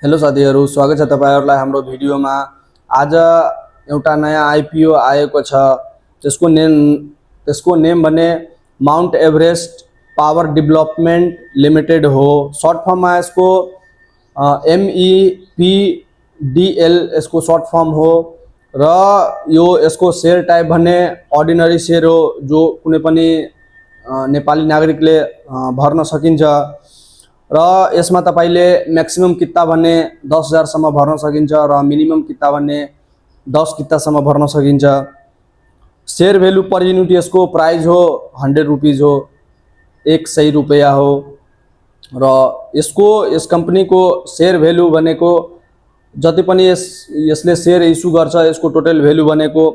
Hello साथीहरु, स्वागत छ तपाईहरुलाई हाम्रो भिडियोमा। आज एउटा नयाँ आईपीओ आएको छ। त्यसको नेम भने Mount Everest power development limited हो। सर्ट फर्ममा यसको MEPDL यसको सर्ट फर्म हो र यसको शेयर टाइप भने अर्डिनरी शेयर हो, जो कुनै पनि नेपाली नागरिकले भर्न सकिन्छ र यसमा तपाईले म्याक्सिमम किता भन्ने 10,000 सम्म भर्न सकिन्छ र मिनिमम किता भन्ने 10 किता सम्म भर्न सकिन्छ। शेयर भ्यालु पर युनिट यसको प्राइस हो 100 रुपीज हो, 100 रुपैयाँ हो र यस कम्पनीको शेयर भ्यालु भनेको जति पनि यसले शेयर इस्यु गर्छ यसको टोटल भ्यालु भनेको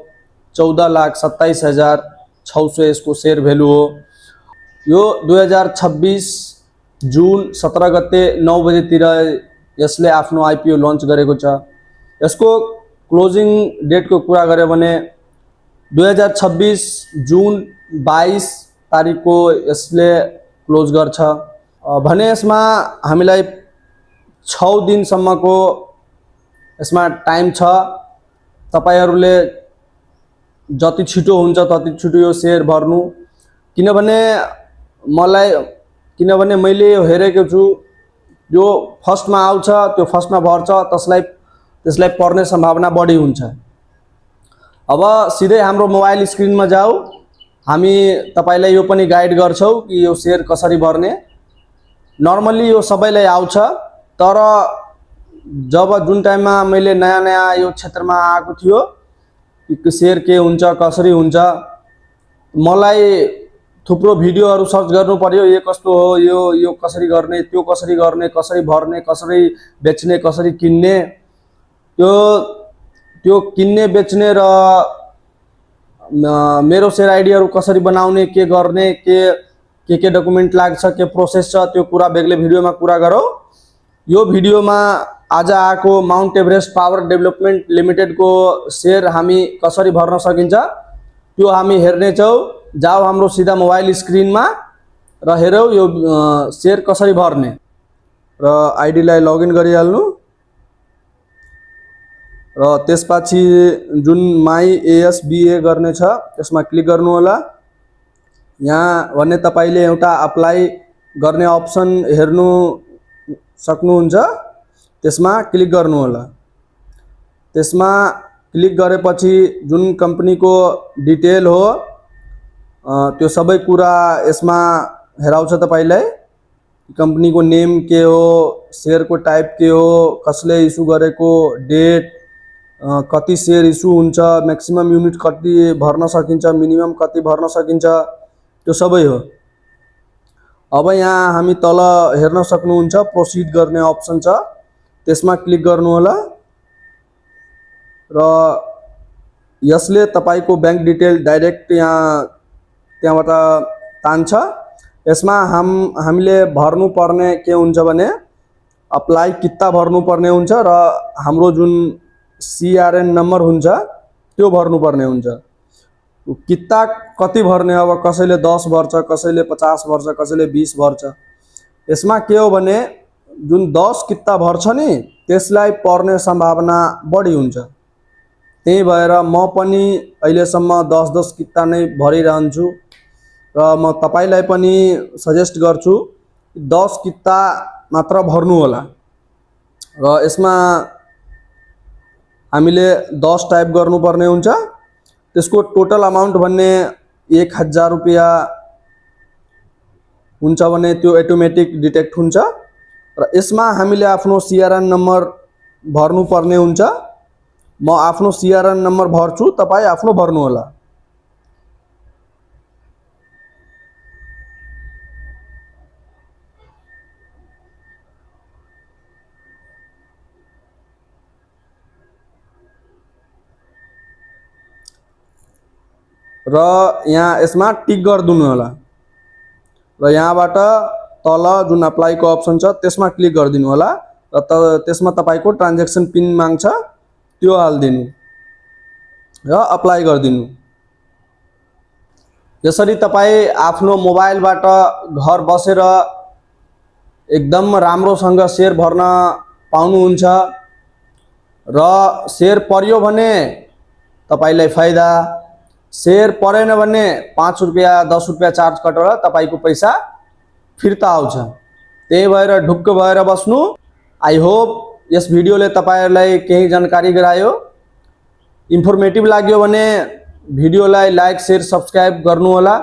14,27,600 यसको शेयर भ्यालु हो। यो 2026 जुन 17 गते 9 बजेतिर यसले आफ्नो आईपीओ लन्च गरेको छ। यसको क्लोजिङ डेटको कुरा गरे भने 2026 जुन 22 तारिखको यसले क्लोज गर्छ भने यसमा हामीलाई 6 दिनसम्मको यसमा टाइम छ। तपाईहरुले जति छिटो हुन्छ तति छिटो यो शेयर भर्नु, किनभने मैले यो हेरेको छु, जो फर्स्टमा आउँछ त्यो फर्स्टमा भर्छ त्यसलाई पर्ने सम्भावना बढी हुन्छ। अब सिधै हाम्रो मोबाइल स्क्रिनमा जाऊ, हामी तपाईलाई यो पनि गाइड गर्छौं कि यो शेयर कसरी भर्ने। नर्मली यो सबैलाई आउँछ, तर जब जुन टाइममा मैले नयाँ यो क्षेत्रमा आएको थियो कि शेयर के हुन्छ कसरी हुन्छ, मलाई थुप्रो भिडियोहरु सर्च गर्नु पर्यो। यो कस्तो हो, यो कसरी गर्ने, त्यो कसरी गर्ने, कसरी भर्ने, कसरी बेच्ने, कसरी किन्ने, त्यो किन्ने बेच्ने र मेरो शेयर आइडीहरु कसरी बनाउने, के गर्ने, के डकुमेन्ट लाग्छ, के प्रोसेस छ, त्यो कुरा बेग्लै भिडियोमा कुरा गरौँ। यो भिडियोमा आज आएको Mount Everest power development limited को शेयर हामी कसरी भर्न सकिन्छ त्यो हामी हेर्ने छौं। जाऊ हाम्रो सीधा मोबाइल स्क्रिनमा र हेरौं यो शेयर कसरी भर्ने र आईडी लाई लगइन गरिहाल्नु र त्यसपछि जुन माई ASBA गर्ने छ त्यसमा क्लिक गर्नु होला। यहाँ भने तपाईले एउटा अप्लाई गर्ने अप्सन हेर्नु सक्नुहुन्छ, त्यसमा क्लिक गर्नु होला। त्यसमा क्लिक गरेपछि जुन कम्पनीको डिटेल हो त्यो सबै कुरा यसमा हेराउँछ तपाईलाई। कम्पनीको नेम के हो, शेयर को टाइप के हो, कसले इस्यु गरेको, डेट, कति शेयर इस्यु हुन्छ, म्याक्सिमम युनिट कति भर्न सकिन्छ, मिनिमम कति भर्न सकिन्छ, त्यो सबै हो। अब यहाँ हामी तल हेर्न सक्नुहुन्छ प्रोसिड गर्ने अप्सन छ, त्यसमा क्लिक गर्नु होला र यसले तपाईको बैंक डिटेल डाइरेक्ट त्यहाँबाट तान्छ। यसमा हामीले भर्नु पर्ने के हुन्छ भने अप्लाई किता भर्नु पर्ने हुन्छ र हाम्रो जुन CRN नम्बर हुन्छ त्यो भर्नु पर्ने हुन्छ। किता कति भर्ने, अब कसैले 10 भर्छ, कसैले 50 भर्छ, कसैले 20 भर्छ। यसमा के हो भने जुन 10 किता भर्छ नि त्यसलाई पर्ने सम्भावना बढी हुन्छ। त्यही भएर म पनि अहिलेसम्म 10-10 किता नै भरिरहन्छु र म तपाईलाई पनि सजेस्ट गर्छु 10 किता मात्र भर्नु होला। र यसमा हामीले 10 टाइप गर्नुपर्ने हुन्छ। त्यसको टोटल अमाउन्ट भन्ने 1000 रुपैयाँ हुन्छ भने त्यो अटोमेटिक डिटेक्ट हुन्छ र यसमा हामीले आफ्नो CRN नम्बर भर्नु पर्ने हुन्छ। म आफ्नो CRN नम्बर भर्छु, तपाई आफ्नो भर्नु होला। र यहाँ यसमा टिक गरिदिनु होला र यहाँबाट तल जुन अप्लाई को अप्सन छ त्यसमा क्लिक गरिदिनु होला र त्यसमा तपाईको ट्रान्ज्याक्सन पिन माग्छ, त्यो हाल्दिनु र अप्लाई गरिदिनु। यसरी तपाई आफ्नो मोबाइलबाट घर बसेर एकदम राम्रोसँग शेयर भर्न पाउनुहुन्छ र सेयर पर्यो भने तपाईलाई फाइदा, सेयर परेन भने 5 रुपैयाँ 10 रुपैयाँ चार्ज कटेर तपाईको पैसा फिर्ता आउँछ। त्यही भएर ढुक्क भएर बस्नु। आई होप यस भिडियोले तपाईहरुलाई केही जानकारी गरायो। इन्फर्मेटिभ लाग्यो भने भिडियोलाई लाइक शेयर सब्स्क्राइब गर्नु होला,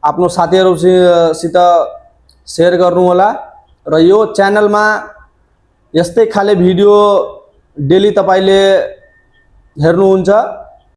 आफ्नो साथीहरुसित शेयर गर्नु होला र यो च्यानलमा यस्तै खाले भिडियो डेली तपाईले हेर्नुहुन्छ।